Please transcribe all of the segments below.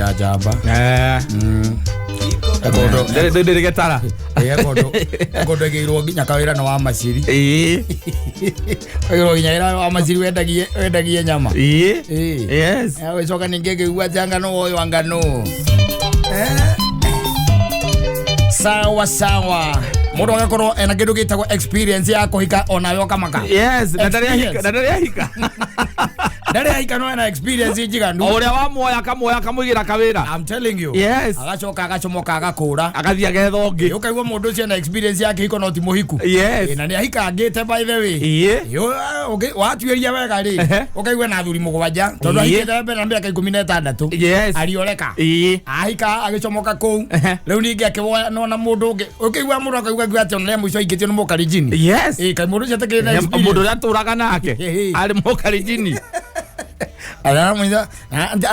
Ya njamba. Eh. Ekondo. Ndĩrĩ gĩtara. Ekondo. Ekondo ĩgĩirwo nginya kawĩra nĩ wa maciri. Ĩĩ. Ĩgĩirwo nginya wĩra wa maciri wendagie wendagie nyama. Ĩĩ. Ĩĩ. Yes. Gĩcoka ningĩ ngĩigua atĩ anga nũ ũyũ anga nũ. Eh. Sawa sawa. Mũndũ agakorwo ena kĩndũ gĩtagwo experience ya kũhika onawe ũkamaka. Yes, na ndarĩ ahika, Experience. na ndarĩ ahika. Ndarĩ ahika no ena experience njiganu. O ũrĩa wamuoya akamuoya akamũigĩra kawĩra. I'm telling you. Yes. Agacoka agacomoka agakũra. Agathiĩ agetha ũngĩ. Ũkaigua mũndũ ũcio ena experience ya kĩhiko no ti mũhiku. Yes. Ĩ, na nĩ ahikangĩte by the way. Ĩĩ. Ĩ, watuĩria wega rĩ Ehe. ũkaigua na athuri mũgwanja tondũ Ĩĩ. ahikĩte mbere na mĩaka 16. Yes. Arioreka. Ĩĩ. Ahika agĩcomoka kũu. Ehe. Rĩu ningĩ akĩwona na mũndũ ũngĩ. Ũkĩigua mũndũ akaigua akiuga atĩ ona rĩa mũico aingĩtio nĩ mũkarinjini. Yes. Ĩ, kaĩ mũndũ ũcio atakĩrĩ na Mũndũ experience. ũrĩa atũraga nake Ĩĩ. arĩ mũkarinjini.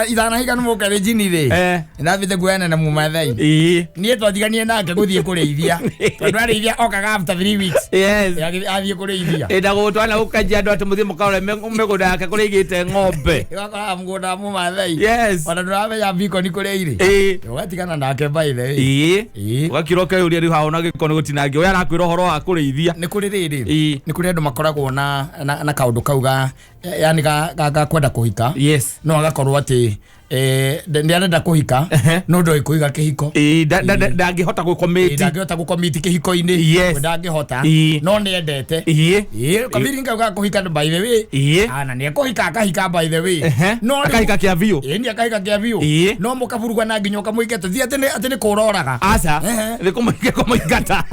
Itanahika nĩ mũkarinjini rĩ. Eh. Ndathiĩte kuonana na mũmathai. Ĩĩ. Niĩ twatiganie nake gũthiĩ kũrĩithia tondũ arĩithia okaga after 3 weeks. Yes. Athiĩ kũrĩithia. Ĩnda gũtwana gũkanjia andũ atĩ mũthiĩ mũkarore mĩgũnda yake kũrĩa aigĩte ng'ombe. Ũgakoraga mũgũnda wa mũmathai. Yes. Ona ndũramenya bikoni kũrĩa irĩ. Ĩĩ. Ũgatigana nake by the way. Ĩĩ. Ĩĩ. Ũgakira ũkeyũria rĩu haha ona gĩko nĩ gũtinangio. We arakwĩra ũhoro wa kũrĩithia. Nĩ kũrĩ rĩrĩ. Ĩĩ. Nĩ kũrĩ andũ makoragwo na kaũndũ kau ga yani ga kwenda kũhika. Yes. No agakorwo atĩ nĩ arenda kũhika Ehe. no ndoĩ kũiga kĩhiko. Ĩĩ, ndangĩhota Ĩĩ, gũkomĩti. ndangĩhota gũkomiti kĩhiko-inĩ. Yes. We ndangĩhota. Ĩĩ. No nĩ endete. Ĩĩ. Ĩĩ, kabiringa kau ga kũhika by the way. Ĩĩ. Ah, na nĩ ekũhika akahika by the way. Ehe. No rĩu- Akahika kĩa biũ. Ĩĩ, nĩ akahika kĩa biũ. Ĩĩ. No mũkaburugana nginya ũkamũingata. Ti atĩ nĩ kũroraga. Aca. Ehe. Nĩ kũmũingata.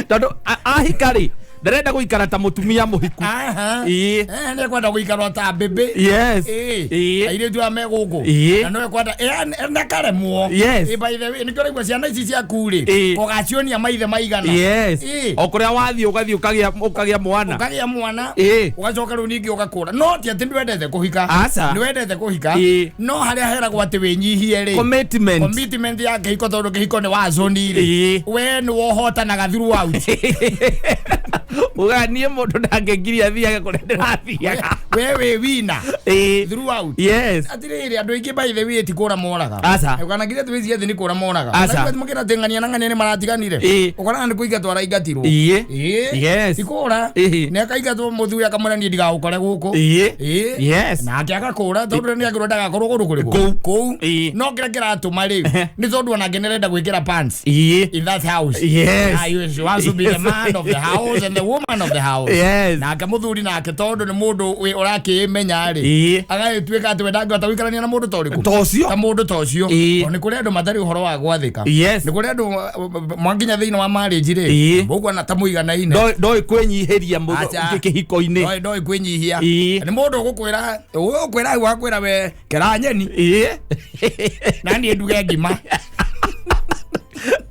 Tondũ ahika rĩ ndarenda gũikara ta mũtumia mũhiku. Aha. Ĩĩ. Eh, nĩ ekwenda gũikara ta mbĩmbĩ. Yes. Ĩĩ. Ĩĩ. Airĩtu aya me gũkũ. Ĩĩ. Na no ekwenda ndakaremwo. Yes. Ĩĩ, by the way, nĩkĩo ũraigua ciana ici ciaku rĩ. Ĩĩ. Ũgacionia maithe maigana. Yes. Ĩĩ. O kũrĩa wathiĩ ũgathiĩ ũkagĩa mwana. Ũkagĩa mwana. Ĩĩ. Ũgacoka rĩu ningĩ ũgakũra. No ti atĩ ndwendete kũhika. Aca. Nĩwendete kũhika. Ĩĩ. No harĩa heragwo atĩ wĩnyihie rĩ. Commitment. Commitment ya kĩhiko tondũ kĩhiko nĩ wazoni rĩ. Ĩĩ. We nĩ wohotanaga throughout. Uga niĩ mũndũ ndangĩngiria thiage kũrĩa ndĩrathiaga. We wĩ wina. Ĩĩ. Throughout. Yes. Atirĩrĩ andũ aingĩ by the way ti kũra moraga. Aca. Ũkana nginya twĩcirie atĩ nĩ kũra moraga. Aca. Makĩra atĩ ng'ania na ng'ania nĩ maratiganire. Ĩĩ. Ũkoraga nĩ kũingatwo araingatirwo. Ĩĩ. Ĩĩ. Yes. Ti kũra. Ĩĩ. Nĩ akaingatwo mũthuri akamwĩra niĩ ndigagũkore gũkũ. Ĩĩ. Ĩĩ. Yes. Nake agakũra tondũ nĩ angĩrwo ndagakorwo kũndũ kũrĩkũ. Kũu. Kũu. Ĩĩ. No kĩrĩa kĩratũma rĩ nĩ tondũ onake nĩ arenda gwĩkĩra pants. Ĩĩ. In that house. Yes. Ah, you wants to be the man of the house and the woman of the house. Yes. Nake mũthuri nake tondũ nĩ mũndũ ũrakĩĩmenya rĩ. Ĩĩ. Agagĩtuĩka atĩ we ndangĩhota gũikarania na mũndũ ta ũrĩkũ. Ta ũcio. Ta mũndũ ta ũcio. Ĩĩ. Tondũ nĩ kũrĩ andũ matarĩ ũhoro wa gwathĩka. Yes. Nĩ kũrĩ andũ mwakinya thĩinĩ wa marriage rĩ. Ĩĩ. Mũkuona ta mũiganaine. Ndoĩ kwĩnyihĩria mũndũ Aca. kĩhiko-inĩ. Ndoĩ kwĩnyihia. Ĩĩ. Nĩ mũndũ ũgũkwĩra ũgũkwĩra hau akwĩra we kera nyeni Ĩĩ. na niĩ nduge ngima.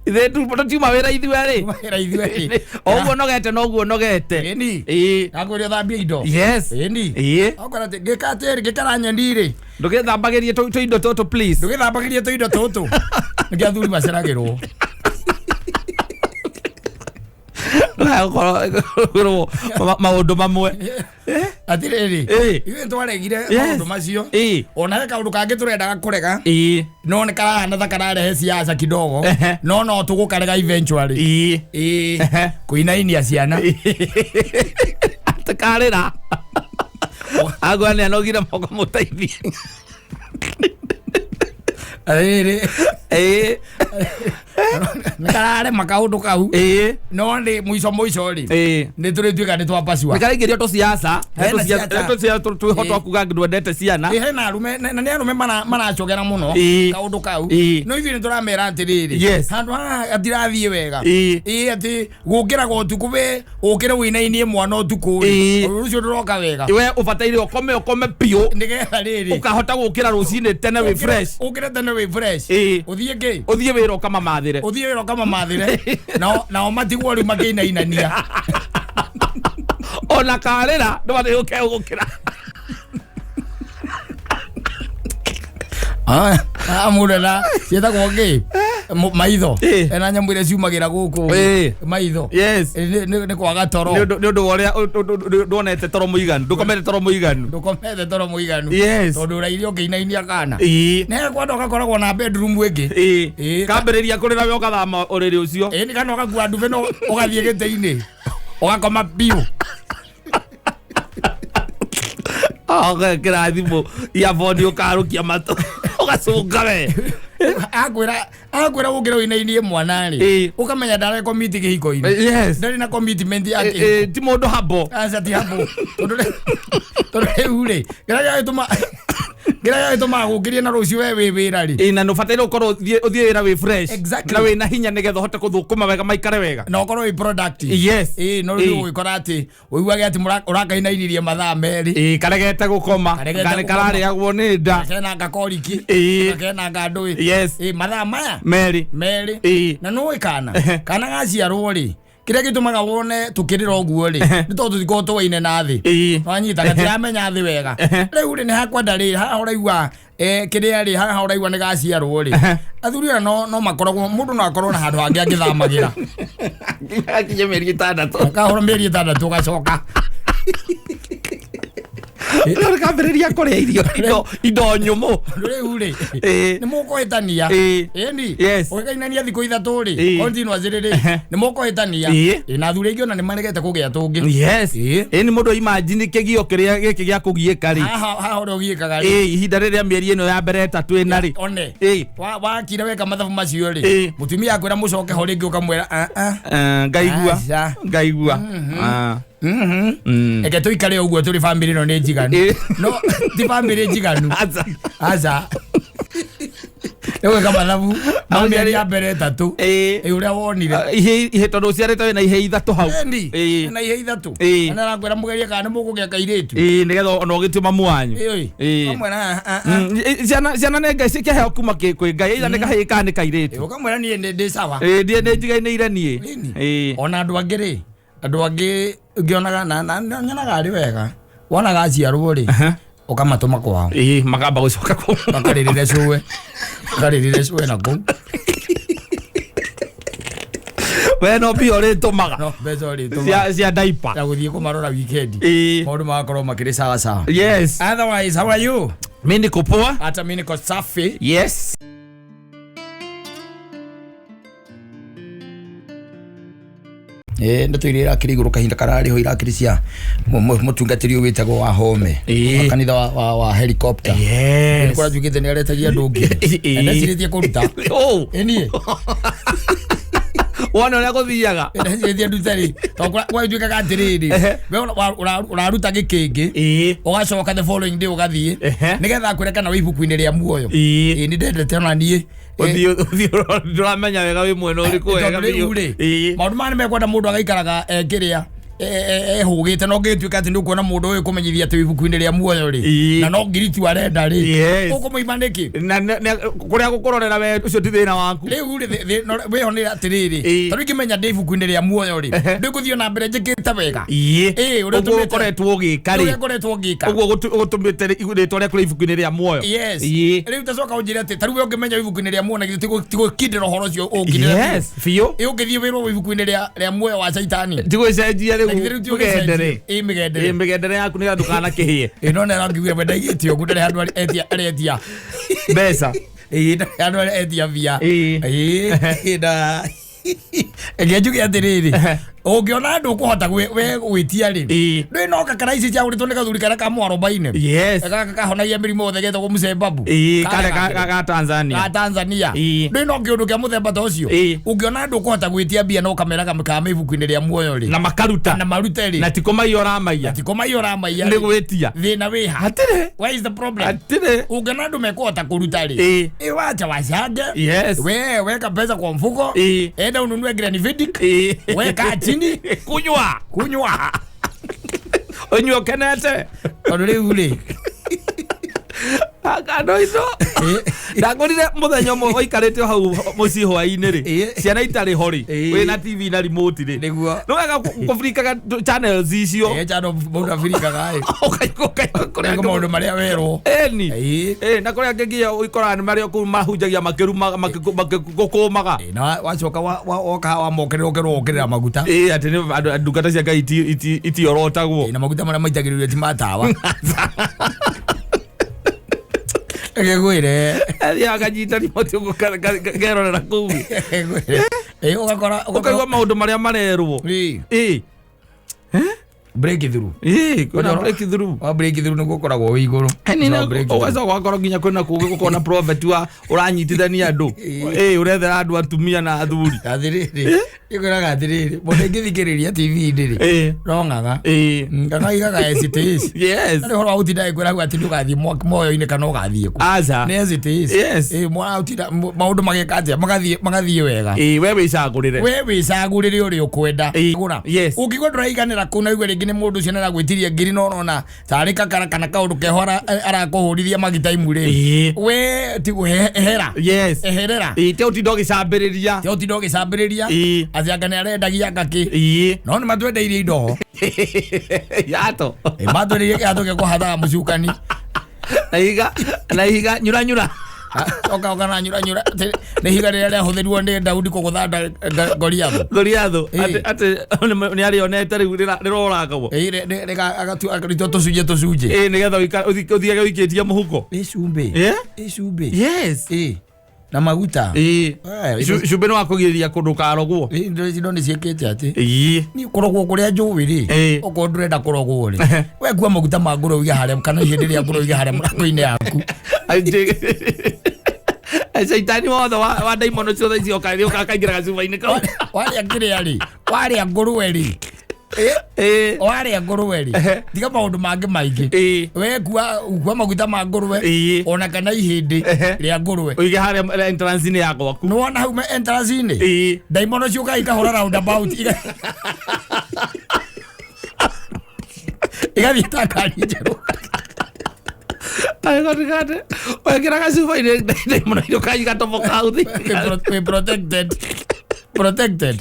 Ithuĩ tũtiuma wĩra ithuerĩ. Wĩra ithuerĩ. O ũguo nogete noguo nogete. Ĩni. Ĩĩ. Akwĩra ũthambie indo. Yes. Ĩni. Ĩĩ. Akwĩra atĩ ngĩka atĩrĩ ngĩkera nyeni rĩ. Ndũgĩthambagĩrie tũindo tũtũ please. Ndũgĩthambagĩrie tũindo tũtũ. Nĩkĩo athuri maceragĩrwo. Ndũkae gũkorwo maũndũ mamwe. Atirĩrĩ. Ĩĩ. Ithuĩ nĩtwaregire Yes. maũndũ macio. Ĩĩ. Ona he kaũndũ kangĩ tũrendaga kũrega. Ĩĩ. No nĩ karahana ta kararehe siasa kidogo. Ehe. No no tũgũkarega eventually. Ĩĩ. Ĩĩ. Ehe. Kũinainia ciana. Atĩkarĩra. Agwa nĩ anogire moko mũteithie. Rĩrĩ. Ĩĩ. Nĩ kararema kaũndũ kau. Ĩĩ. No nĩ mũico mũico rĩ. Ĩĩ. Nĩ tũrĩtuĩka nĩ twapacua. Nĩ karaingĩrio tũciaca. Hena siasa. Tũciaca twĩho Ĩĩ. twa kuga ndwendete ciana. Ĩ, hena arume na nĩ arume maracogera mũno Ĩĩ. kaũndũ kau. Ĩĩ. No ithuĩ nĩ tũramera atĩrĩrĩ. Yes. Handũ haha hatirathiĩ wega. Ĩĩ. Ĩĩ atĩ gũkĩraga ũtukũ we ũkĩre wĩinainie mwana ũtukũ rĩ. Ĩĩ. Ũndũ ũcio ndũroka wega. We ũbataire ũkome ũkome biũ. Nĩgetha rĩrĩ. Ũkahota gũkĩra rũcinĩ tene wĩ fresh. Ũkĩre tene wĩ fresh. Ĩĩ. Ũthiĩ kĩ? Ũthiĩ wĩra ũkamamathĩre. Ũthiĩ wĩra ũkamamathĩre. Nao matigwo rĩu makĩinainania. Ona karĩra ndũbataire gũke gũkĩra. Ah, mũndũ na ciĩtagwo kĩ? Maitho. Ĩ. Ena nyamũ iria ciumagĩra gũkũ. Ĩ. Maitho. Yes. Ĩ, nĩ kwaga toro. Nĩ ũndũ wa ũrĩa ndwonete toro mũiganu, ndũkomete toro mũiganu. Ndũkomete toro mũiganu. Yes. Tondũ ũraire ũkĩinainia kana. Ĩĩ. Nĩ kwenda ũgakoragwo na bedroom ĩngĩ. Ĩĩ. Ĩĩ. Kambĩrĩria kũrĩra we ũgathama ũrĩrĩ ũcio. Ĩ, nĩ kana ũgakua ndube no ũgathiĩ gĩtĩ-inĩ. Ũgakoma biũ. Ũgekĩra thimũ earphone ũkarũkia matũ ũgacũnga we. Akwĩra ũngĩra ũinainie mwana rĩ. Ĩ. Ũkamenya ndarekomiti kĩhiko-inĩ. Yes. Ndarĩ na commitment ya Ĩ, kĩhiko. ĩ, ti mũndũ hambo. Aca ti hambo. Tondũ rĩu rĩ, kĩrĩa gĩgĩtũmaga gũkĩrie na rũciũ we wĩ wĩra rĩ. Ĩ, na nũbataire ũkorwo ũthiĩ wĩra wĩ fresh. Exactly. Na wĩna hinya nĩgetha ũhote gũthũkũma wega maikare wega. Na ũkorwo wĩ productive. Yes. Ĩ, no rĩu Ĩ. ũgĩkora atĩ ũiguage atĩ ũrakainainirie mathaa merĩ. Ĩ, karegete gũkoma. Karegete Kana gũkoma. kararĩagwo nĩ nda. Kena ngakoriki. Ĩ. Kena ngandũĩ. Yes. Ĩ, mathaa maya Merĩ. merĩ. Ĩ. Na nũĩ kana kana gaciarwo rĩ, kĩrĩa gĩtũmaga wone tũkĩrĩra ũguo rĩ, nĩ tondũ tũtikoragwo tũwaine na thĩ. Ĩ. Wanyita gatiramenya thĩ wega. Rĩu rĩ nĩ hakwenda rĩ, haha ũraigua kĩrĩa rĩ, haha ũraigua nĩ gaciarwo rĩ, athuri aya no makoragwo, mũndũ no akorwo na handũ hangĩ angĩthamagĩra. Gakinye mĩeri 6. Kahũra mĩeri 6 ũgacoka. Rĩu kambĩrĩria kũrĩa irio indo nyũmũ. Rĩu rĩ, Ĩ. nĩ mũkũhĩtania. Ĩ. Ĩni. Yes. Ũgĩkainania thikũ 3 rĩ, Ĩ. continuously rĩ, nĩ mũkũhĩtania. Ĩ. Ĩ, na athuri aingĩ ona nĩ maregete kũgĩa tũngĩ. Yes. Ĩ. Ĩ, nĩ mũndũ imagine kĩgio kĩrĩa gĩkĩ gĩa kũgiĩka rĩ. Haha ũrĩa ũgiĩkaga rĩ. Ĩ, ihinda rĩrĩa mĩeri ĩno ya mbere 3 ĩna rĩ. One. Ĩ. Wakire weka mathabu macio rĩ, Ĩ. mũtumia akwĩra mũcoke ho rĩngĩ ũkamwĩra "Ah, ah." Eh, ngaigua. Aca. Ngaigua. Ah. Mm. Reke tũikare ũguo tũrĩ bamĩrĩ ĩno nĩ njiganu. Ĩ. No ti bamĩrĩ njiganu. Aca. Aca. Nĩ gwĩka mathabu ma mĩeri ya mbere 3. Ĩ. Ĩ, ũrĩa wonire. Ah, ihe tondũ ũciarĩte wĩna ihe 3 hau. Ĩni. Ĩ. Na ihe 3. Ĩ. Na arakwĩra mũgerie kana nĩ mũkũgĩa kairĩtu. Ĩ, nĩgetha ona ũgĩtue mamu wanyu. Ĩ. Ĩ. Ũkamwĩra "Ah, ah, ah." Ciana nĩ Ngai cikĩheo kuma kwĩ Ngai either nĩ kahĩĩ kana nĩ kairĩtu. Ĩ, ũkamwĩra niĩ nĩ ndĩ sawa. Ĩ, ndiĩ nĩ njigainĩire niĩ. Ĩni. Ĩ. Ona andũ angĩ rĩ, andũ angĩ ngĩonaga na nyonaga arĩ wega. Wonaga aciarwo rĩ, ũkamatũma kwao. Ĩ, makamba gũcoka kũu. Makarĩrĩre cũwe. Makarĩrĩre cũwe na kũu. We no mbia ũrĩtũmaga. No mbeca ũrĩtũma. Cia diaper. Ya gũthiĩ kũmarora weekend. Ĩ. Maũndũ magakorwo makĩrĩ sawa sawa. Yes. Otherwise, how are you? Mi niko poa. Hata mi niko safi. Yes. Ndeto iria irakĩrĩ igũrũ kahinda kararĩ ho irakĩrĩ cia mũtungatĩri ũyũ wĩtagwo wa Home. Ĩ. Wa kanitha wa helicopter. Yes. Nĩ kũranjugĩte nĩ aretagia andũ ngiri. Ĩ. Na ndecirĩtie kũruta. Oh. Ĩ niĩ. Wona ũrĩa gũthiaga. Ndecirĩtie ndute rĩ. Tondũ gwatuĩkaga atĩrĩrĩ. We ũraruta gĩkĩngĩ. Ĩ. Ũgacoka the following day ũgathiĩ. Ehe. Nĩgetha akwĩre kana wĩ ibuku-inĩ rĩa muoyo. Ĩ. Ĩ, nĩ ndendete ona niĩ. Ũthiĩ ndũramenya wega wĩ mwena ũrĩkũ wega Tondũ rĩu biũ. rĩ, Ĩ. maũndũ maya nĩ mekwenda mũndũ agaikaraga kĩrĩa ehũgĩte no ngĩtuĩka atĩ nĩ ũkuona mũndũ ũyũ kũmenyithia atĩ wĩ ibuku-inĩ rĩa muoyo rĩ, Ĩ. na no ngiri tu arenda rĩ, Yes. ũkũmũima nĩkĩ? Na kũrĩa gũkũrorera we ũcio ti thĩna waku. Rĩu rĩ, wĩho nĩ atĩrĩrĩ, Ĩ. tondũ ingĩmenya ndĩ ibuku-inĩ rĩa muoyo rĩ, ndĩgũthiĩ na mbere njĩkĩte wega. Ĩ. Ĩ, ũrĩa Ũguo ũtũmĩte- ũkoretwo ũgĩka rĩ. Ũrĩa ngoretwo ngĩka. Ũguo gũtũmĩte rĩtwa rĩaku rĩ ibuku-inĩ rĩa muoyo. Yes. Ĩ. Rĩu tacoka ũnjĩre atĩ ta rĩu we ũngĩmenya ibuku-inĩ rĩa muoyo na githĩ ti gũkindĩra ũhoro ũcio ũngindĩra. Yes, biũ. Ĩ, ũngĩthiĩ wĩrwo wĩ ibuku-inĩ rĩa muoyo wa caitani. Ti gũcenjia Na rĩu githĩ rĩu ti mĩgendere. ũgĩcenjia. Ĩ, mĩgendere. Ĩ, mĩgendere yaku nĩgetha ndũkanakĩhĩe. Ĩ, no nĩ arangiuga we ndaigĩte ũguo ndarĩ handũ aretia. Mbeca. Ĩ, ndarĩ handũ aretia mbia. Ĩ. Ĩ, na reke njuge atĩrĩrĩ, ũngĩona andũ ũkũhota we gwĩtia rĩ, Ĩ. ndũĩ no kakara ici ciagũrĩtwo nĩ gathuri karĩa ka mwarobainĩ. Yes. Gaka kahonagia mĩrimũ yothe getagwo mũcembabu. Ĩ, Karĩa karĩa ga Tanzania. Ga Tanzania. Ĩ. Ndũĩ no kĩũndũ kĩa mũthemba ta ũcio. Ĩ. Ũngĩona andũ ũkũhota gwĩtia mbia na ũkameraga kana ibuku-inĩ rĩa muoyo rĩ, Na makaruta. na marute rĩ, Na ti kũmaiya ũramaiya. ti kũmaiya ũramaiya Nĩ rĩ. gwĩtia. Thĩna wĩ ha? Hatirĩ. Where is the problem? Hatirĩ. Ũngĩona andũ mekũhota kũruta rĩ, Ĩ. ĩ, wacha wacange. Yes. We weka pesa kwa mfuko. Ĩ. Enda ununue Glenfiddich. Ĩ. Weka chini. Kunywa. Kunywa. Ũnyue ũkenete. Tondũ rĩu rĩ, Anga ino ndagũrire mũthenya ũmwe ũikarĩte o hau mũciĩ hwaĩ-inĩ rĩ, Ĩ. ciana itarĩ ho rĩ, Ĩ. wĩna TV na remote rĩ, Nĩguo. nĩ wega kũbirikaga channels icio. Ĩ, channel mũndũ abirikaga ĩ. Ũkaigua kũrĩa Nĩguo maũndũ marĩa werwo. Eni. Ĩ. Ĩ, na kũrĩa angĩ nginya ũikoraga nĩ marĩa kũu mahunjagia makĩrumaga, makĩgũkũmaga. Ĩ, na wacoka woka haha wamokerera ũkerwo wokĩrĩra maguta. Ĩ, atĩ nĩ andũ ndungata cia Ngai itiorotagwo. Ĩ, na maguta marĩa maitagĩrĩrio ti ma tawa. Reke ngwĩre. Athiaga akanyita remote ũguo kerorera kũu. Reke ngwĩre. Ĩ, ũgakora Ũkaigua maũndũ marĩa marerwo. Ĩ, Ĩ. breakthrough. Ĩ, kwĩna breakthrough. Wa breakthrough nĩguo ũkoragwo wĩ igũrũ. Wa breakthrough. Ũgacoka ũgakorwo nginya kwĩna kũgĩ gũkorwo na prophet wa ũranyitithania andũ. Ĩ, ũrethera andũ atumia na athuri. Atĩrĩrĩ, ĩkwĩraga atĩrĩrĩ, mũndũ angĩthikĩrĩria TV-inĩ rĩ, Ĩ. no ng'ang'a. Ĩ. Ng'ang'a igaga as it is. Yes. Harĩ ũhoro wa gũtinda ĩkwĩra atĩ ndũgathiĩ muoyo-inĩ kana ũgathiĩ kũ. Aca. Nĩ as it is. Yes. Ĩ, ũtinda maũndũ mageka atĩa, magathiĩ wega. Ĩ, we wĩcagũrĩre. We wĩcagũrĩre ũrĩa ũkwenda. Ĩ, Gũra. yes. Ũngĩigua ndũraiganĩra kũu na ũigue rĩngĩ nĩ mũndũ ũcio nĩaragwĩtirie ngiri no ũrona tarĩ kakara kana kaũndũ keho arakũhũrithia magitaimu rĩ. Ĩ. We ti ehera. Yes. Eherera. Ĩ, te ũtinda ũgĩcambĩrĩria. Te ũtinda ũgĩcambĩrĩria. Ĩ. Atĩ anga nĩarendagia ngakĩ. Ĩ. No nĩ matwendeirie indo ho. Yato. Ĩ, matwendeirie kĩratũ gĩa kũhathaga mũcukani. Na ihiga, na ihiga nyura nyura. Oka oka na nyura nyura. Atĩ nĩ ihiga rĩrĩa rĩahũthĩrirwo nĩ Daudi kũgũtha Goliathu. Goliathu. Ĩ. Atĩ atĩ nĩ arĩonete rĩu rĩroragwo. Ĩ, agatua tũcunjĩ tũcunjĩ. Ĩ, nĩgetha ũthiage ũikĩtie mũhuko. Ĩ cumbĩ. Ĩ? Ĩ cumbĩ. Yes. Ĩ, na maguta. Ĩ. Eh, Cumbĩ nĩ wa kũgirĩrĩria kũndũ karogwo. Ĩ, indo icio nĩ ciĩkĩte atĩ. Ĩ. Niĩ kũrogwo kũrĩa njũĩ rĩ, Ĩ. okorwo ndũrenda kũrogwo rĩ, we kua maguta ma ngũrwe ũige harĩa kana ihĩndĩ rĩa ngũrwe ũige harĩa mũrango-inĩ yaku. Caitani wothe wa ndaimono ciothe cioka rĩũka akaingĩra gacuba-inĩ kau. Warĩa kĩrĩa rĩ, warĩa ngũrwe rĩ, Ĩ. warĩa ngũrwe rĩ, Ehe. tiga maũndũ mangĩ maingĩ. Ĩ. We kua maguta ma ngũrwe Ĩ. ona kana ihĩndĩ Ehe. rĩa ngũrwe. Ũige harĩa entrance-inĩ ya gwaku. Nĩwona hau entrance-inĩ? Ĩ. Ndaimono ciũkaga ikahũra roundabout igathiĩ ta ngari njerũ. Agĩkotigate wekĩra gacuba-inĩ ndaimono irũkaga igatoboka hau thĩinĩ. Wĩ protected. Protected.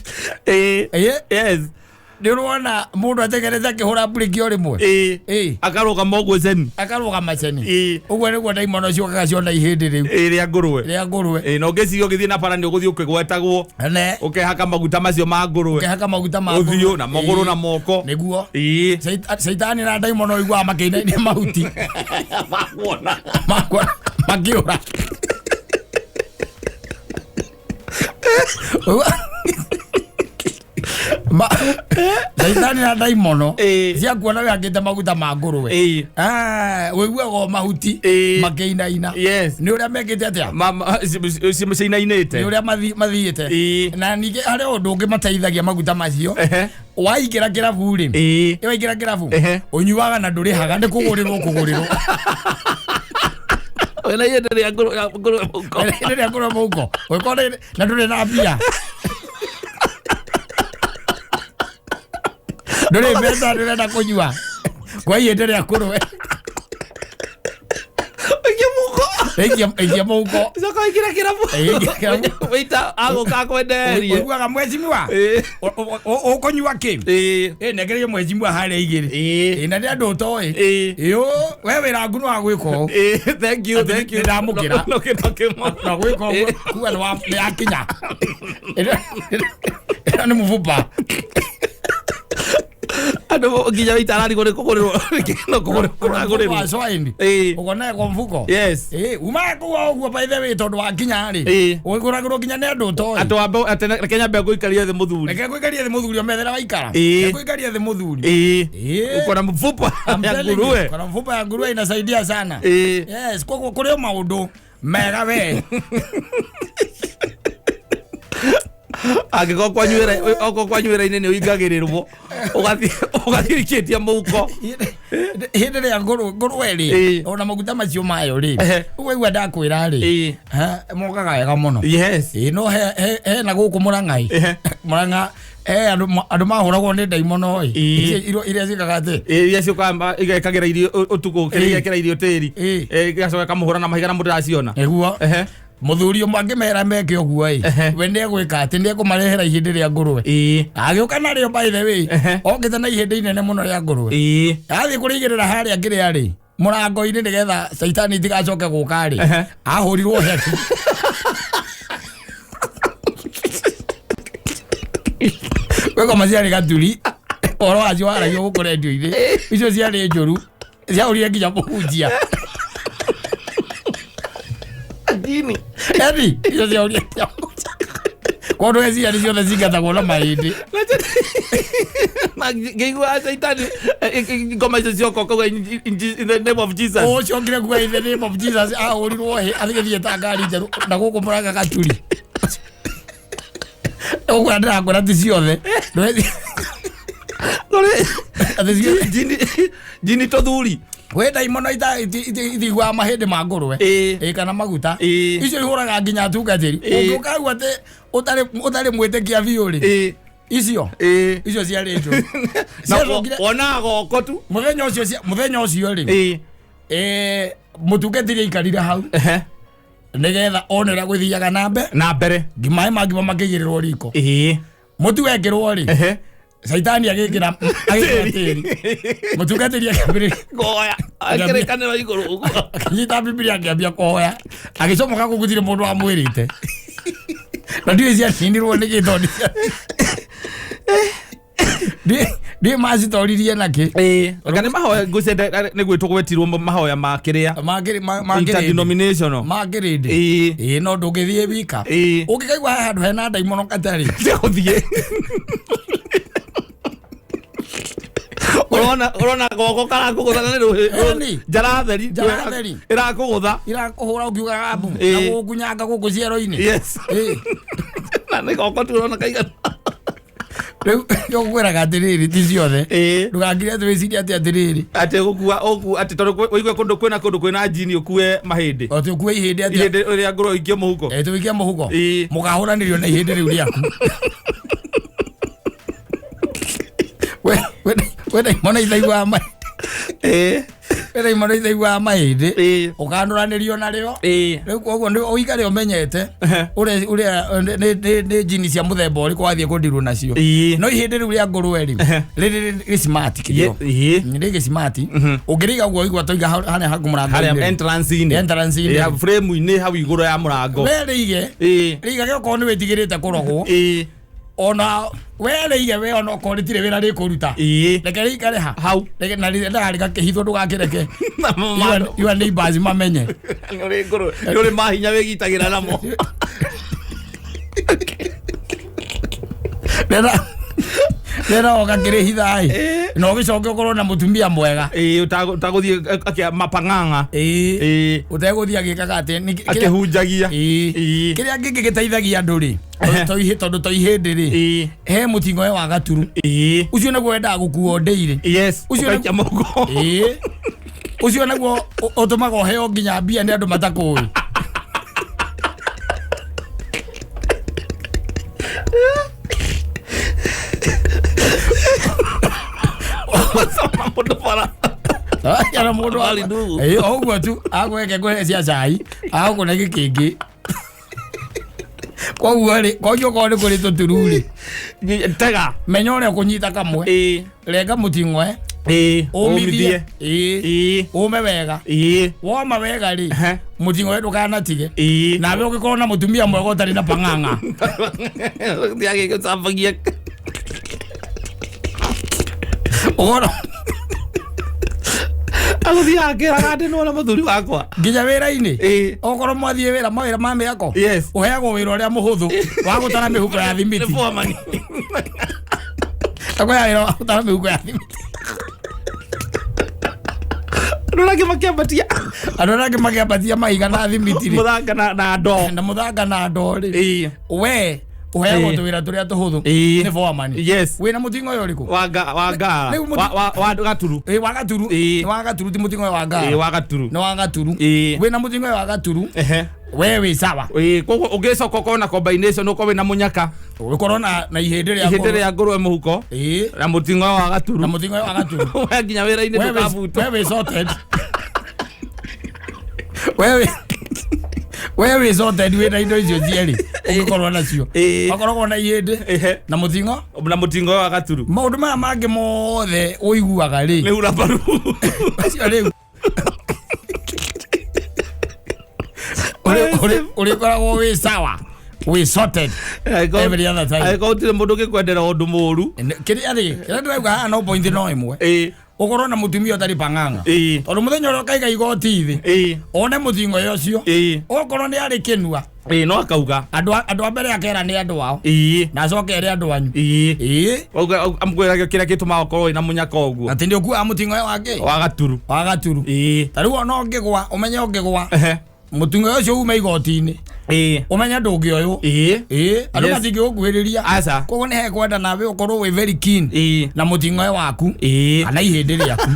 Ĩ. Ĩ. Yes. Nĩ ũrona mũndũ ategerete akĩhũra breki o rĩmwe. Ĩ. Ĩ. Akarũgama ũguo ceni. Akarũgama ceni. Ĩ. Ũguo nĩguo ndaimono ciũkaga ciona ihĩndĩ rĩu Ĩ, rĩa ngũrwe. rĩa ngũrwe. Ĩ, na ũngĩciria ũgĩthiĩ na bara nĩ ũgũthiĩ ũkĩgwetagwo. Ne. Ũkehaka maguta macio ma ngũrwe. Ũkehaka maguta ma Ũthiũ ngũrwe. na magũrũ Ĩ. na moko. Nĩguo. Ĩ. Caitani na ndaimono ũiguaga makĩinainia mahuti. Makuona. Makwa makĩũra. Caitani na ndaimono Ĩ. ciakuona wĩhakĩte maguta ma ngũrwe. Ĩ. Ah, ũiguaga o mahuti Ĩ. makĩinaina. Yes. Nĩ ũrĩa mekĩte atĩa? Cinainĩte. Nĩ ũrĩa mathiĩte. Ĩ. Na ningĩ harĩ ũndũ ũngĩ mateithagia maguta macio. Ehe. Waingĩra kĩrabu rĩ, Ĩ. ĩ waingĩra kĩrabu Ehe. ũnyuaga na ndũrĩhaga nĩ kũgũrĩrwo kũgũrĩrwo. Wĩna ihĩndĩ rĩa ngũrwe mũhuko. Rĩrĩa ngũrwe mũhuko. Ũngĩkorwo na ndũrĩ na mbia. Ndũrĩ mbeca ndũrenda kũnyua. Kwa ihĩndĩ rĩa ngũrwe. Ũikie mũhuko. Ikia mũhuko. Coka ũingĩre kĩrabu. Ĩ, ingĩra kĩrabu. Wĩita agũka akwenderie. Ũiguaga mwecimiwa. Ĩ. Ũkũnyua kĩ? Ĩ. Ĩ, nengererie mwecimiwa harĩa igĩrĩ. Ĩ. Ĩ, na nĩ andũ ũtoĩ. Ĩ. Ĩ, we wĩra waku nĩ wa gwĩka ũũ. Ĩ, thank you, Atĩ thank you. nĩ ndamũkĩra. No, no, no, no, Na gwĩka ũguo kuga nĩ yakinya. Ĩno nĩ mũbuba. Andũ nginya wĩita ararigwo nĩ kũgũrĩrwo no kũgũrĩrwo kũragũrĩrwo. Wa swine. Ĩ. Ũkona kwa mfuko. Yes. Ĩ, uma kũu ũguo by the way tondũ wakinya rĩ. Ĩ. Ũgũragĩrwo nginya nĩ andũ ũtoĩ. Atĩ wambe atĩ reke nyambe ngũikarie thĩ mũthuri. Reke ngũikarie thĩ mũthuri ũmethere waikara. Ĩ. Reke ngũikarie thĩ mũthuri. Ĩ. Ĩ. Uko na mfupa I'm ya telling you, nguruwe. Kuna mfupa ya nguruwe inasaidia sana. Ĩ. Yes, koguo kũrĩ o maũndũ mega we. Angĩkorwo kwanyu wĩra okorwo kwanyu wĩra-inĩ nĩ ũingagĩrĩrwo ũgathiĩ ũikĩtie mũhuko. Hĩndĩ ĩrĩa ngũrwe rĩ Ĩ. ona maguta macio mayo rĩ Ehe. ũguo ndakwĩra rĩ Ĩ. mokaga wega mũno. Yes. Ĩ, no hena gũkũ Mũrang'ai Ehe. Murang'a andũ mahũragwo nĩ ndaimono ĩ. Ĩĩ. Iria ciĩkaga atĩ Iria ciũkaga igekagĩra irio ũtukũ, kĩrĩa igekĩra irio tĩri. Igacoka ĩkamũhũra na mahiga na mũndũ ndaciona. Nĩguo. Mũthuri ũmwe angĩmera meke ũguo ĩ, we nĩegwĩka atĩ nĩekũmarehera ihĩndĩ rĩa ngũrwe. Agĩũka narĩo, by the way, okĩte na ihĩndĩ inene mũno rĩa ngũrwe. Athiĩ kũrĩigĩrĩra harĩa kĩrĩa rĩ mũrango-inĩ nĩgetha caitani itigacoke gũka rĩ, ahũrirwo heki. Kwĩ ngoma ciarĩ gaturi, ũhoro wacio waragio gũkũ rendio-inĩ, icio ciarĩ njũru, ciahũrire nginya mũhunjia. Jini. Eni icio ciahũrire nginya mũhunjia. Kondũ eciria nĩ ciothe cingatagwo na mahĩndĩ. Na ngĩigua caitani ngoma icio cioka ũkauga in the name of Jesus. Ũcokire kuga in the name of Jesus, ahũrirwo hĩ agĩthiĩ ta ngari njerũ na gũkũ mũranga gaturi. Ũguo ndĩrakwĩra ti ciothe. Atĩ ciothe. Jini, jini tũthuri. Kwĩ ndaimono itiguaga mahĩndĩ ma ngũrwe. Ĩ, kana maguta. Icio ihũraga nginya atungatĩri. Ũngĩũkaigua atĩ ũtarĩ mwĩtĩkia biũ rĩ, icio icio ciarĩ njũru. Na Ciacokire wonaga goko tu. Mũthenya ũcio rĩ, mũtungatĩri aikarire hau nĩgetha one ũrĩa gwĩthiaga na mbere. Na mbere. Maĩ ma ngima makĩigĩrĩrwo riko, mũtu wekĩrwo rĩ, caitani agĩkĩra tĩri. Mũtungatĩri akĩambĩrĩria Ngoya akĩrĩkanĩra igũrũ ũguo. Akĩnyita Bibilia, akĩambia kũhoya, agĩcomoka kũu gũtirĩ mũndũ wamwĩrĩte na ndiũĩ cianinirwo nĩkĩ, tondũ ndiũĩ macitoririe nakĩ. Anga nĩ mahoya ngwĩciria nĩ gwĩtwo gwetirwo mahoya ma kĩrĩa interdenominational. Makĩrĩndĩ. Ĩĩ, no ndũngĩthiĩ wika. Ũngĩkaigua he handũ hena ndaimono katarĩ gũthiĩ ũrona goko karakũgũtha na nĩ rũhĩ. Ĩni. Njara theri. Njara theri. Ĩrakũgũtha. Irakũhũra ũkiugaga mbu na gũgũkunyanga gũkũ ciero-inĩ. Na nĩ goko tu ũrona kaigana. Rĩu ngũkwĩraga atĩrĩrĩ, ti ciothe. Ndũgakire atĩ wĩcirie atĩ atĩrĩrĩ atĩ gũkua ũku atĩ tondũ ũigue kũndũ kwĩna kũndũ kwĩna njini ũkue mahĩndĩ. Atĩ ũkue ihĩndĩ atĩ ihĩndĩ rĩa ngũrwe ũikie mũhuko. Tũikie mũhuko. Mũkahũranĩrio na ihĩndĩ rĩu rĩaku. We ndaimono ithaiguaga mahĩndĩ. We ndaimono ithaiguaga mahĩndĩ, ũkanũranĩrio narĩo. Rĩu koguo nĩ ũikare ũmenyete ũrĩa nĩ njini cia mũthemba ũrĩkũ wathiĩ kũndirwo nacio. No ihĩndĩ rĩu rĩa ngũrwe rĩ, rĩrĩ gĩcimati kĩrĩo rĩ gĩcimati, ũngĩrĩiga ũguo ũigua toiga harĩa haku harĩa mũrango-inĩ entrance-inĩ. Entrance-inĩ. Ya frame-inĩ hau igũrũ ya mũrango. We rĩige, rĩigage okorwo nĩ wĩtigĩrĩte kũrogwo. Ona we rĩige we, ona okorwo rĩtirĩ wĩra rĩkũruta, reke rĩikare ha hau. Reke na rĩendaga rĩgakĩhithwo, ndũgakĩreke your neighbors mamenye. Nĩ ũrĩ ngũrwe, nĩ ũrĩ mahinya wĩgitagĩra namo. Rĩra ũgakĩrĩhitha ĩ, na ũgĩcoke ũkorwo na mũtumia mwega. Ũtagũthiĩ akĩa mapang'ang'a. Ũtegũthiĩ agĩkaga atĩ akĩhunjagia. Kĩrĩa kĩngĩ gĩteithagia andũ rĩ, tondũ to ihĩndĩ rĩ, he mũting'oe wa gaturu. Ũcio nĩguo wendaga gũkuo ndĩirĩ. Ũcio ũgaikia mũhuko. Ũcio nĩguo ũtũmaga ũheo nginya mbia nĩ andũ matakũĩ. Ũcoma mũndũ bara. Kana mũndũ Arĩ ndugu. Ĩĩ, o ũguo tu agweke kũhe cia cai, agũkũne gĩkĩngĩ. Koguo rĩ, koguo okorwo nĩ kũrĩ tũturu rĩ, Tega. Menya ũrĩa ũkũnyita kamwe, renga mũting'oe, ũmithie. Ũmithie. Ũme wega. Woma wega rĩ, mũting'oe ndũkanatige. Nawe ũgĩkorwo na mũtumia mwega ũtarĩ na pang'ang'a. Agĩgũcambagia. Ũkorwo Agũthiaga akĩraga atĩ nĩwona mũthuri wakwa. Nginya wĩra-inĩ, okorwo mwathiĩ wĩra, mawĩra ma mĩako, ũheagwo wĩra ũrĩa mũhũthũ wa gũtara mĩhuko ya Nĩ thimiti. foreman. Akoya wĩra wa gũtara mĩhuko ya thimiti. Andũ arĩa angĩ makĩambatia. Andũ arĩa angĩ makĩambatia mahiga na thimiti rĩ, mũthanga na ndoo. Na mũthanga na ndoo rĩ, we Ũheagwo Ĩĩ. tũwĩra tũrĩa tũhũthũ. Ĩĩ. Nĩ foreman. Yes. Wĩna mũting'oe ũrĩkũ? Wa nga- wa ngara. Rĩu mũti- Wa gaturu. Ĩĩ, wa gaturu. Ĩĩ. Nĩ wa gaturu ti mũting'oe wa ngara. Ĩĩ, wa gaturu. Nĩ wa gaturu. Ĩĩ. Wĩna mũting'oe wa gaturu. Ehe. We wĩ sawa. Ĩĩ, koguo ũngĩcoka ũkorwo na combination ũkorwo wĩna mũnyaka Ũkorwo na ihĩndĩ rĩa ihĩndĩ ngũrwe. rĩa ngũrwe mũhuko Ĩĩ. na mũting'oe wa gaturu. Na mũting'oe wa gaturu. We nginya wĩra-inĩ Wewe ndũkabutwo. wewe sorted. Wewe wewe sorted wĩna indo icio cierĩ ũngĩkorwo nacio. Ĩĩ. Wakoragwo na ihĩndĩ Ehe. na mũting'o. Na mũting'oe wa gaturu. Maũndũ maya mangĩ mothe ũiguaga rĩ. Nĩ hura mbaru. Acio rĩu ũrĩkoragwo wĩ sawa, wĩ sorted every other time. Angĩkorwo gũtirĩ mũndũ ũngĩkwendera ũndũ mũru. Kĩrĩa rĩ, kĩrĩa ndĩrauga haha no point no ĩmwe. Ĩĩ. Ũkorwo na mũtumia ũtarĩ pang'ang'a. Ĩĩ. Tondũ mũthenya ũrĩa ũkaiga igoti thĩ. Ĩĩ. One mũting'oe ũcio. Ĩĩ. Okorwo nĩ arĩ kĩnua. Ĩĩ, no akauga. Andũ a mbere akera nĩ andũ ao. Ĩĩ. Na acoke ere andũ anyu. Ĩĩ. Ĩĩ. Amkwĩraga kĩrĩa gĩtũmaga ũkorwo wĩna mũnyaka ũguo. Atĩ nĩ ũkuaga mũting'oe wake? Wa gaturu. Wa gaturu. Ĩĩ. Ta rĩu ona ũngĩgwa, ũmenye ũngĩgwa. Ehe. Mũting'oe ũcio ume igoti-inĩ. Ĩĩ. Ũmenye ndũngĩoywo. Ĩĩ. Ĩĩ. Andũ Yes. matingĩgũkuhĩrĩria. Aca. Koguo nĩ hekwenda nawe ũkorwo wĩ very keen. Ĩĩ. Na mũting'oe waku. Ĩĩ. Kana ihĩndĩ rĩaku.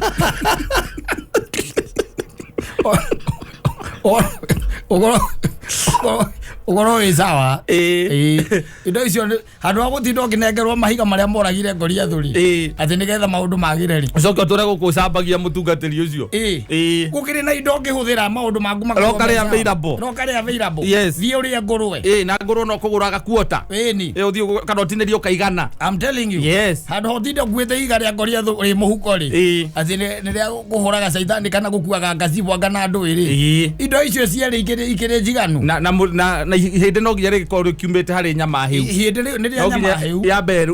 Ũkorwo wĩ sawa. Ĩĩ. Ĩĩ. Indo icio handũ ha gũtinda ũkĩnengerwo mahiga marĩa moragire Goliath rĩ. Ĩĩ. Atĩ nĩgetha maũndũ magĩre rĩ. Ũcoke ũtũre gũkũ ũcambagia mũtungatĩri ũcio. Ĩĩ. Ĩĩ. Gũkĩrĩ na indo ũngĩhũthĩra maũndũ maku makorwo Roka me rĩ sawa. available. Roka rĩ available. Yes. Thiĩ ũrĩe ngũrwe. Ĩĩ, na ngũrwe no kũgũraga quarter. Ĩni. Ĩĩ, ũthiĩ kana ũtinĩrie ũkaigana. I'm telling you. Yes. Handũ ha ũtinde ũkuĩte ihiga rĩa Goliath rĩ mũhuko rĩ. Ĩĩ. Atĩ nĩ rĩa kũhũraga caitani kana gũkuaga ngacibwa kana ndũĩ rĩ. Ĩĩ. Indo icio cierĩ ikĩrĩ njiganu. Na ihĩndĩ no nginya rĩgĩkorwo rĩkiumĩte harĩ nyama hĩu. Ihĩndĩ nĩ rĩa No nyama nginya hĩu. yambe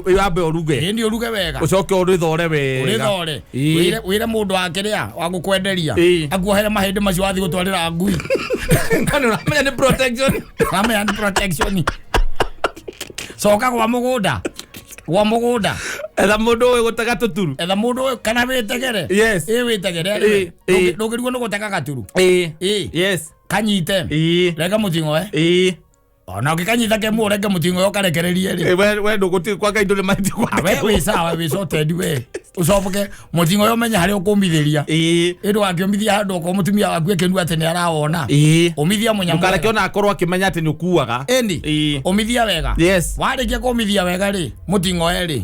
ũruge. Ĩĩ, nĩ ũruge wega. Ũcoke ũrĩthore wega. Ũrĩthore. Ĩĩ. Wĩre mũndũ wa kĩrĩa wa gũkwenderia. Ĩĩ. Akuohere mahĩndĩ macio wathiĩ gũtwarĩra ngui. Na nĩ ũramenya nĩ protection. Ũramenya nĩ protection. Coka gwa mũgũnda. Gwa mũgũnda. Etha mũndũ ũĩ gũtega tũturu. Etha mũndũ ũyũ kana wĩtegere. Yes. Ĩĩ, wĩtegere. Ĩĩ, ĩĩ. Ndũngĩrigwo nĩ gũtega gaturu. Ĩĩ. Ĩĩ. Yes. Kanyite. Ĩĩ. Rega mũting'oe. Ĩĩ. Ona ũngĩkanyita ke mũrenge mũting'oe ũkarekererie rĩ. Ĩĩ, we ndũgũtirĩ kwa Ngai ndũrĩ mahĩtia Ah, we wĩ sawa, wĩ sorted we. Ũcoke mũting'oe ũmenye harĩa ũkũmithĩria. Ĩĩ. Ĩ ndũgakĩũmithia handũ okorwo mũtumia waku ĩkĩnua atĩ nĩ arawona. Ĩĩ. Ũmithia mũnyamũ Ndũkareke wega. ona akorwo akĩmenya atĩ nĩ ũkuaga. Ĩni. Ĩĩ. Ũmithia wega. Yes. Warĩkia kũmithia wega rĩ, mũting'oe rĩ,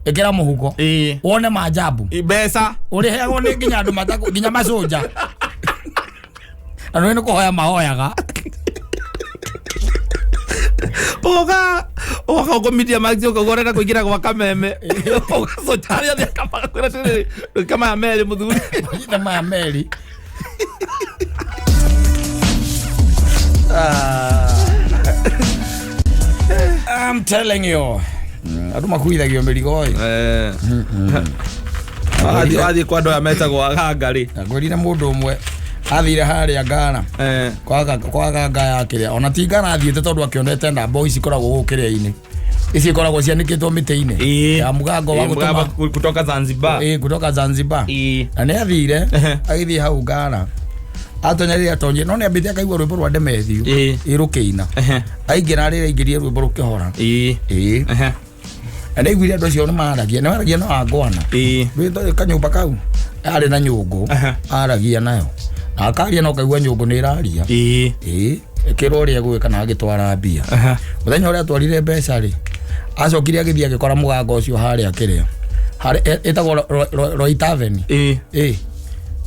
ĩkĩra mũhuko. Ĩĩ. Wone maajabu. Mbeca. Ũrĩheagwo nĩ nginya andũ matakũ, nginya maconja. Andũ nĩ kũhoya mahoyaga. Ũgoka ũkũmitia maxi ũkauga ũrenda kũingĩra gwa kameme. Ũgacoka arĩa othe akamakwĩra atĩrĩrĩ, ndũka maya merĩ mũthuri. Mahinda maya merĩ. I'm telling you. Andũ makuithagio mĩrigo ĩ. Wathiĩ kwa andũ aya metagwo aganga rĩ. Ngwĩrire mũndũ ũmwe athire harĩa Ngara. Kwa ganga ya kĩrĩa. Ona ti Ngara athiĩte tondũ akĩonete namba ici ikoragwo gũkũ kĩrĩa-inĩ. Ici ikoragwo cianĩkĩtwo mĩtĩ-inĩ. Ĩĩ. Ya mũgango wa Ĩĩ, gũtũma mũgambo kutoka Zanzibar. Ĩĩ, kutoka Zanzibar. Ĩĩ. Na nĩ athire, Ehe. agĩthiĩ hau Ngara. Atonya rĩrĩa atonyire, no nĩ ambĩte akaigua rwĩmbo rwa Demethiu. Ĩĩ. Ĩĩ, rũkĩina. Ehe. Aingĩra rĩrĩa aingĩrie rwĩmbo rũkĩhora. Ĩĩ. Ĩĩ. Ehe. Na nĩ aiguire andũ acio nĩ maragia, nĩ maragia na wangwana. Ĩĩ. Rwĩmbo kanyũmba kau arĩ na nyũngũ, Ehe. aragia nayo. Na akaria na ũkaigua nyũngũ nĩ ĩraria. Ĩĩ. Ĩĩ. Ĩkĩrwo ũrĩa egwĩka na agĩtwara mbia. Ehe. Mũthenya ũrĩa atwarire mbeca rĩ, acokire agĩthiĩ agĩkora mũgango ũcio harĩa kĩrĩa. Harĩa ĩtagwo Roy Tavern. Ĩĩ. Ĩĩ.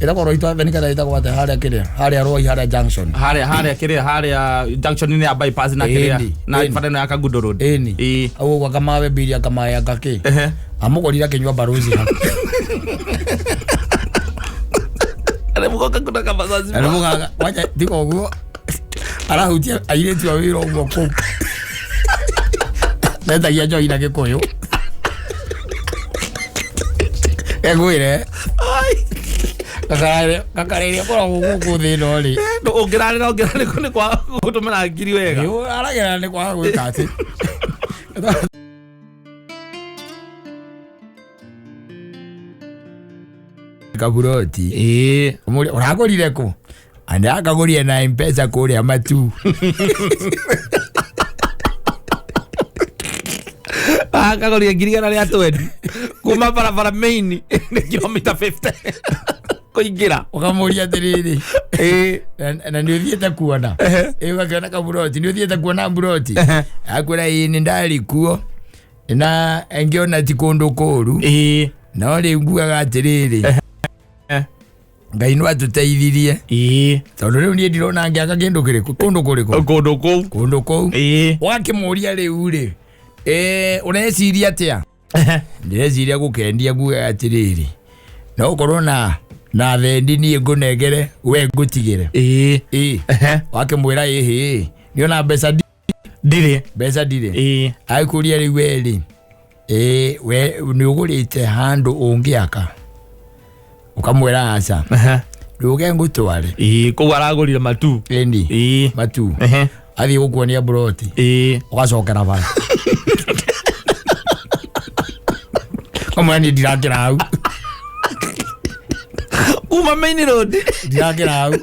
Ĩtagwo Roy Tavern kana ĩtagwo atĩa harĩa kĩrĩa? Harĩa Roy, harĩa Junction. Harĩa kĩrĩa, harĩa junction-inĩ ya bypass na kĩrĩa, Ĩni, na ĩni. bara ĩno ya Kangundo Road. Ĩni. Ĩĩ. Au ũguo akamawe mbiri akamae akakĩ. Ehe. Amũgũrire akĩnyua baruzi hau. Arĩ mũgoka kutoka Zanzibar. Na nĩ mũganga, wacha tiga ũguo. Arahutia airĩtu a wĩra ũguo kũu. Metagia njohi na gĩkũyũ. Egwĩre. Gakarĩria koragwo gũkũ thĩ ĩno rĩ. Ũngĩrarĩra, ũngĩrarĩra nĩ kwaga gũtũmĩra ngiri wega. Ĩ, aragera nĩ kwaga gwĩka atĩ. Kaburoti. Ĩĩ. Ũmũria, ũragũrire kũ? Andakagũrire na M-Pesa kũrĩa Matu. Akagũrire 120,000 kuma barabara main nĩ kilomita 50 kũingĩra. Ũkamũria atĩrĩrĩ, na nĩ ũthiĩte kuona? Ĩ, ũgakĩona kaburoti, nĩ ũthiĩte kuona buroti? Akwĩra ĩ, nĩ ndarĩ kuo na ngĩona ti kũndũ kũũru, no rĩu nguaga atĩrĩrĩ, Ngai no atũteithirie, tondũ rĩu niĩ ndirona ngĩaka kĩndũ kĩrĩkũ, kũndũ kũrĩkũ. Kũndũ kũu. Kũndũ kũu. Wakĩmũria rĩu rĩ, ũreciria atĩa? Ndĩreciria gũkendia. Ngugaga atĩrĩrĩ, no ũkorwo na thendi, niĩ ngũnengere, we ngũtigĩre. Ĩ, wakĩmwĩra ĩhĩ, nĩona mbeca ndirĩ. Mbeca ndirĩ. Agĩkũria rĩu we rĩ, ĩ, we nĩ ũgũrĩte handũ ũngĩaka? Ũkamwĩra aca. Rĩu ũge ngũtware. Kũu aragũrire matu. Ĩni. Matu. Athiĩ gũkuonia buroti, ũgacokera bara, kamwĩra niĩ ndirakĩra hau. Kuma main road. Ndirakĩra hau.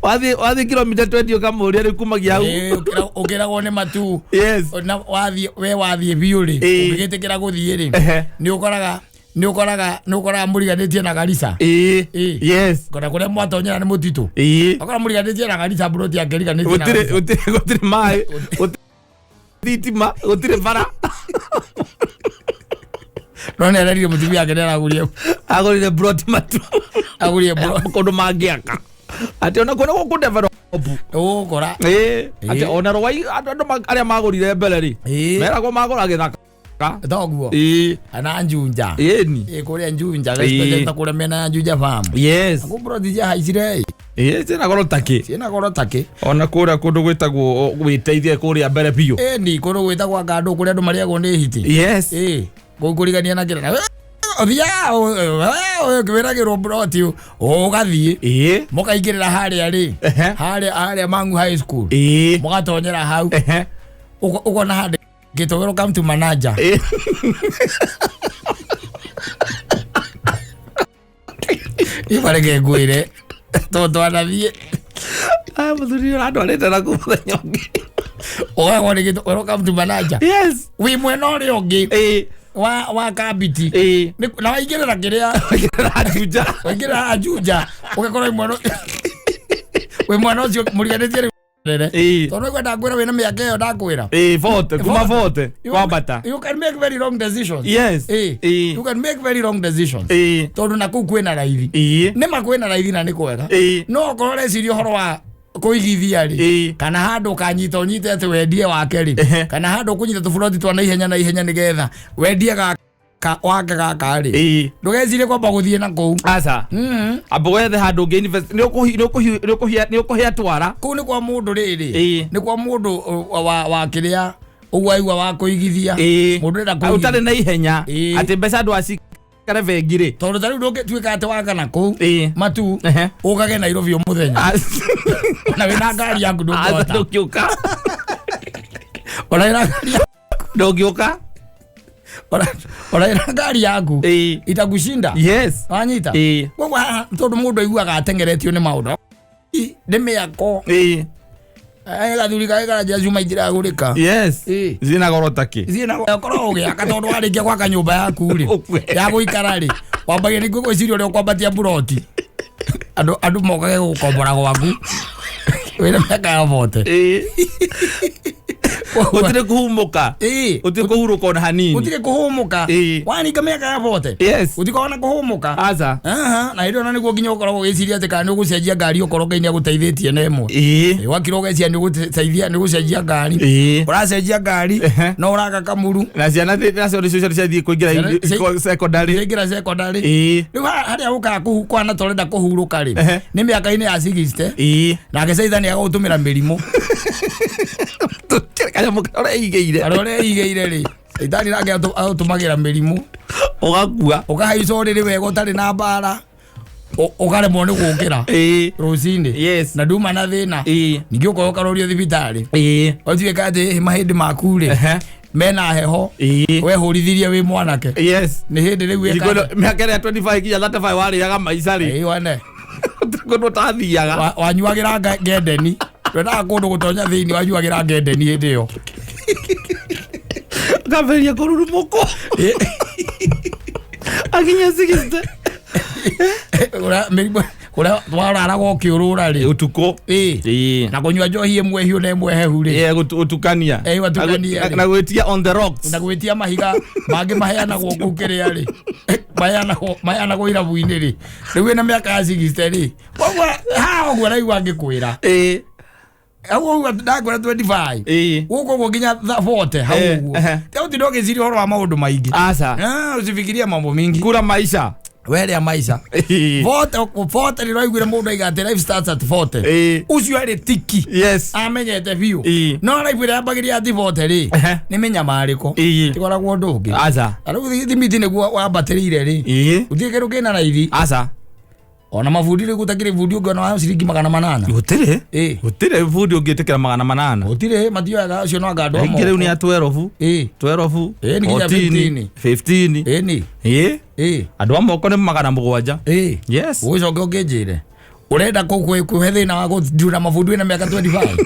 Wathiĩ kilomita 20 ũkamũria rĩu kumagia hau. Ĩ, ũkĩragwo nĩ matu. Na wathiĩ, we wathiĩ biũ rĩ, ũngĩgĩtĩkĩra gũthiĩ rĩ, nĩ ũkoraga mũriganĩtie na Garissa. Kona kũrĩa mwatonyera nĩ mũtitũ. Ũkora mũriganĩtie na Garissa, buroti akĩriganĩtie na Gũtirĩ. Garissa. Gũtirĩ maĩ, gũtirĩ thitima, gũtirĩ bara. No nĩ arerire mũtumia ake nĩ aragũrie. Agũrire broti matu. Agũrire broti. Kũndũ mangĩaka atĩ ona kuona gũkũ develop. Ũgũkora. Atĩ ona rwai andũ arĩa magũrire mbere rĩ, meragwo magũra gĩthaka. Toguo. Ana Njunja. Ĩni. Ĩ, kũrĩa Njunja, especially ta kũrĩa mĩena ya Njunja farm. Kũ broti ciahaicire ĩ. Ciĩna goro takĩ. Ciĩna goro takĩ. Ona kũrĩa kũndũ gwĩtagwo wĩteithie kũrĩa mbere biũ. Ĩni, kũndũ gwĩtagwo ngandũ, kũrĩa andũ marĩagwo nĩ hiti. Ĩ, kũu kũrigania na kĩrĩa ũthiaga ũkĩwĩragĩrwo broti ũgathiĩ, mũkaingĩrĩra harĩa rĩ, harĩa Mangu High School, mũgatonyera hau, ũkona handĩkĩtwo "Welcome to manager". Ibareke ngwĩre tondũ twanathiĩ. Aya, mũthuri ũyũ ũrandwarĩte na kũu mũthenya ũngĩ. Ũgakora handĩkĩtwo "Welcome to manager". Wĩ mwena ũrĩa ũngĩ wa Kambiti. Na waingĩrĩra kĩrĩa. Waingĩrĩra Juja. Waingĩrĩra Juja, ũgakora wĩ mwena ũcio mũriganĩtie rĩu nene. Tondũ igua ndakwĩra wĩna mĩaka ĩyo ndakwĩra. 40, kuma 40 kwambata. You can make very wrong decisions. You can make very wrong decisions, tondũ na kũu kwĩna raithi. Nĩma kwĩna raithi na nĩ kwega, no okorwo ũreciria ũhoro wa kũigithia rĩ, kana handũ ũkanyita ũnyite atĩ wendie wake rĩ, kana handũ ũkũnyita tũburoti twa naihenya naihenya nĩgetha wendie gaka wake gaka rĩ, ndũgecirie kwamba gũthiĩ na kũu. Aca. Amba wethe handũ ũngĩ invest nĩ ũkũhĩa twara. Kũu nĩ kwa mũndũ rĩrĩ, nĩ kwa mũndũ wa kĩrĩa ũguo aigua wa kũigithia, mũndũ ũrenda ũtarĩ kũigithia na ihenya, atĩ mbeca andũ acikare bengi rĩ. Tondũ ta rĩu ndũngĩtuĩka atĩ waka na kũu matu, ũkage Nairobi o mũthenya na wĩna ngari yaku, Aca. ndũngĩhota. Ndũngĩũka. Ona wĩna ngari Ndũngĩũka. Ona wĩna ngari yaku, itakushinda. Wanyita? Koguo haha tondũ mũndũ aiguaga atengeretio nĩ maũndũ, nĩ mĩako, gathuri kage karanjĩra cuma itiragũrĩka. Ciĩna goro takĩ. Thiĩ na ũkorwo ũgĩaka, tondũ warĩkia gwaka nyũmba yaku rĩ, Ũkue. ya gũikara rĩ, wambagia nĩguo gwĩciria ũrĩa ũkwambatia buroti, andũ mokage gũkombora gwaku wĩna mĩaka ya 40. Gũtirĩ kũhumũka. Gũtirĩ kũhurũka ona hanini. Gũtirĩ kũhũmũka. Waringa mĩaka ya 40, gũtikoragwo na kũhũmũka. Aca. Aha, na hĩndĩ ĩyo na nĩguo nginya ũkoragwo ũgĩciria atĩ kana nĩ ũgũcenjia ngari, ũkorwo Ngai nĩ agũteithĩtie na ĩmwe. Wakira ũgeciria nĩ ũgũteithia nĩ ũgũcenjia ngari, ũracenjia ngari, no ũraka kamuru. Na ciana nacio nĩcio ciathiĩ kũingĩra Ciana secondary. Ciaingĩra secondary. Rĩu harĩa ũkaga kwana ta ũrenda kũhurũka rĩ, nĩ mĩaka-inĩ ya 60. Nake caithani agagũtũmĩra mĩrimũ. Kanyamũ karĩa ũreigĩire. Harĩa ũreigĩire rĩ, caithani nake agũtũmagĩra mĩrimũ. Ũgakua. Ũkahaica ũrĩrĩ wega ũtarĩ na mbara, ũkaremwo nĩ gũkĩra rũcinĩ. Na nduma na thĩna. Ningĩ ũkoya ũkarorio thibitarĩ, ũtuĩka atĩ mahĩndĩ maku rĩ, mena heho. Wehũrithirie wĩ mwanake. Nĩ hĩndĩ rĩu Hingo ĩno, mĩaka ĩrĩa 25 nginya 35 warĩaga maica rĩ, Ĩĩ, wane. Gũtirĩ kũndũ ũtathiaga. Wanyuagĩra ngendeni, ndwendaga kũndũ gũtonya thĩinĩ, wanyuagĩra ngendeni hĩndĩ ĩyo. Akambĩrĩria kũrurumũkwo akinya 60. Ũrĩa mĩrimũ ũrĩa wararaga ũkĩũrũra rĩ. Ũtukũ. Ĩĩ. Ĩĩ. Na kũnyua njohi ĩmwe hiũ na ĩmwe hehu rĩ. Ĩĩ, gũtukania. Ĩĩ, gũtukania Na rĩ. na gwĩtia on the rocks. Na gwĩtia mahiga mangĩ maheanagwo kũu kĩrĩa rĩ, maheanagwo irabu-inĩ rĩ, rĩu wĩna mĩaka ya 60 rĩ, koguo haha ũguo araigua ngĩkwĩra. Ĩĩ. Hau ũguo ndakwĩra 25. Ĩĩ. Gũkũ ũguo nginya 40 hau ũguo. Rĩu ũtinde ũgĩciria ũhoro wa maũndũ maingĩ. Aca. Ah, usifikirie mambo mingi. Kura maisha. Werĩa maica. Ĩĩ. 40 40 nĩ raiguire mũndũ aiga atĩ life starts at 40. Ĩĩ. Ũcio arĩ tiki. Yes. Amenyete biũ. Ĩĩ. No life ĩrĩa yambagĩrĩria at 40 rĩ, nĩ mĩnyamarĩko. Ĩĩ. Tikoragwo ũndũ ũngĩ. Aca. Na rĩu thimiti nĩguo wambatĩrĩire rĩ. Ĩĩ. Gũtirĩ kĩndũ kĩna raithi. Aca. Ona mabundi rĩu gũtakĩrĩ bundi ũngĩona wa ciringi 800. Gũtirĩ. Ĩĩ. Gũtirĩ bundi ũngĩtĩkĩra 800. Gũtirĩ, matioyaga acio no anga andũ a Aingĩ rĩu nĩ moko. a 12. Ĩĩ. 12. Ĩĩ, nĩ nginya 14, 15. Ĩni. Ĩĩ. Ĩĩ. Andũ a moko nĩ 700. Ĩĩ. Yes. Ũgĩcoke ũkĩnjĩre ũrenda kũhe thĩna wa gũthura mabundi wĩna mĩaka 25.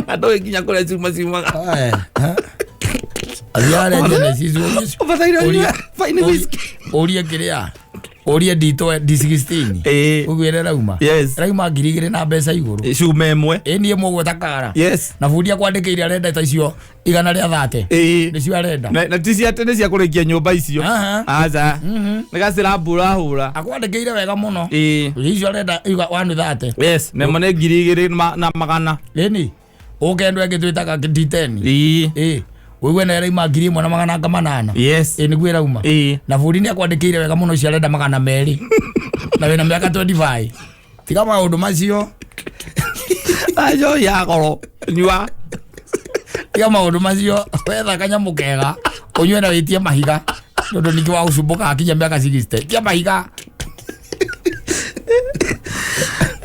Andũ nginya kũrĩa cuma ciumaga. Athiare Genesis Ũbataire ũnyue fine whisky. ũrie kĩrĩa ũrie D12 D16. Ĩĩ. Ũguo ĩrĩa ĩrauma. Yes. Ĩrauma 2000 na mbeca igũrũ. Cuma ĩmwe. Ĩ niĩ mũguo ta kara. Yes. Na bundi akwandĩkĩire arenda ta icio 130. Ĩĩ. Nĩcio arenda. Na ti cia nĩ cia kũrĩkia nyũmba icio. Aha. Aca. Nĩ gacirabu ũrahũra. Akwandĩkĩire wega mũno. Ĩĩ. Icio arenda 130. Yes. Nemo nĩ 2000. Ĩni. Ũke andũ angĩ twĩtaga D10. Ĩĩ. Ĩĩ. Ũigue na ĩrauma 1800. Yes. Ĩĩ nĩguo ĩrauma. Ĩĩ. Na bundi nĩ akwandĩkĩire wega mũno icio arenda 200. Na wĩna mĩaka 25. Tiga maũndũ macio. Aco ya goro. Nyua. Tiga maũndũ macio. Wetha kanyamũ kega. Ũnyue na wĩtie mahiga. Tondũ ningĩ wa gũcumbũka akinya mĩaka 60. Tia mahiga.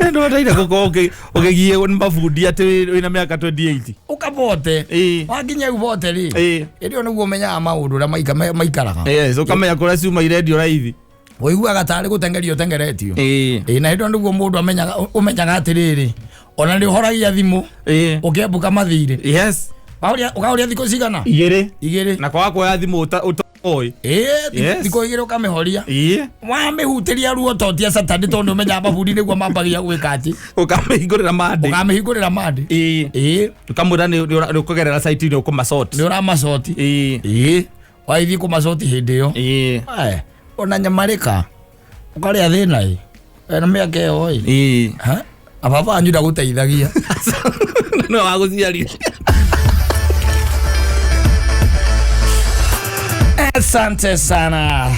Nĩ wataire gũkorwo ũkĩgiĩrwo nĩ mabundi atĩ wĩna mĩaka 28. Ũkabote. Ĩĩ. Wakinya ubote rĩ. Ĩĩ. Ĩndĩ ĩyo nĩguo ũmenyaga maũndũ ũrĩa maikaraga. Yes, ũkamenya kũrĩa cuma irendio raithi. Ũiguaga tarĩ gũtengerio ũtengeretio. Ĩĩ. Ĩĩ, na hĩndĩ ĩyo nĩguo mũndũ ũmenyaga atĩrĩrĩ, ona nĩ ũhoragia thimũ. Ĩĩ. Ũkĩambuka mathirĩ. Yes. Ũkaũria thikũ cigana? Igĩrĩ. Igĩrĩ. Na kwaga kuoya thimũ ũtoĩ. Ĩĩ, Yes. thikũ igĩrĩ ũkamĩhoria. Ĩĩ. Wamĩhutĩria ruo to tia Saturday tondũ ũmenyaga mabundi nĩguo mambagia gwĩka atĩ. Ũkamĩhingũrĩra mandĩ. Ũkamĩhingũrĩra mandĩ. Ĩĩ. Ĩĩ. Ũkamwĩra nĩ ũkũgerera site-inĩ ũkũmasort. Nĩ ũramasort. Ĩĩ. Ĩĩ. Waithiĩ kũmasort hĩndĩ ĩyo. Ĩĩ. Aya, ona nyamarĩka. Ũkarĩa thĩna ĩ. Na mĩaka ĩyo ĩ. Ĩĩ. Ha? Ababa wanyu ndagũteithagia. No wagũciarire. Asante sana.